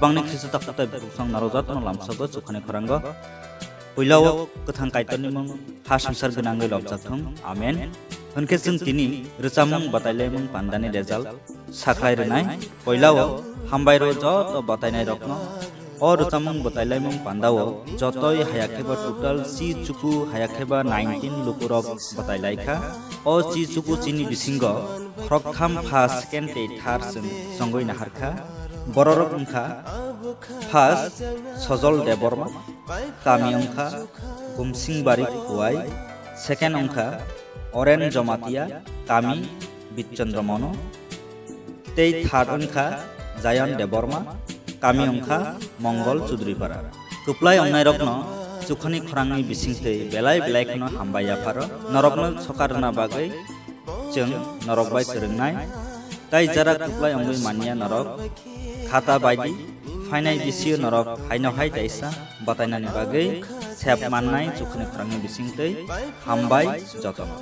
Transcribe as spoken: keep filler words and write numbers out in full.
Bangni Khristo takhuk tei bukhuk song norok jotono lamsogo chukhani khorang o. Puila o kwthang Kaitorni mung ha swngchar gwnangwi lobjak thung. Amen. Hwnkhe chwng tini rwchapmung bwtailaimung pandani result sakhlai rwnai. Puila o hambai rw joto bwtainairokno. O rwchapmung bwtailaimung panda o jotoi haya khe ba total chi chuku haya khe ba nineteen lukurok bwtailai kha. O chi chuku chini bisingo khoroktham first, second tei third chwng chongwi naharkha. Bororok wngkha: first, Sojol Debbarma, kami wngkha Gumsingbari Khuwai. Second wngkha Oren Jomatia, kami Bitchandra Mono. Tei third wngkha Jayan Debbarma, kami wngkha Mongol Chudripara. Kwplai wngnairokno chukhani khorangni bisingtwi belai belai kheno hambai yapharo. Norokno sokat rwna bagwi chwng norok bai kwrwngnai. Tai jara kwplai wngwi manya norok khata baidi phainai bisio norok haino hai taisa batainani bagwi sep mannai chukhani khorangni bisingtwi hambai jotono.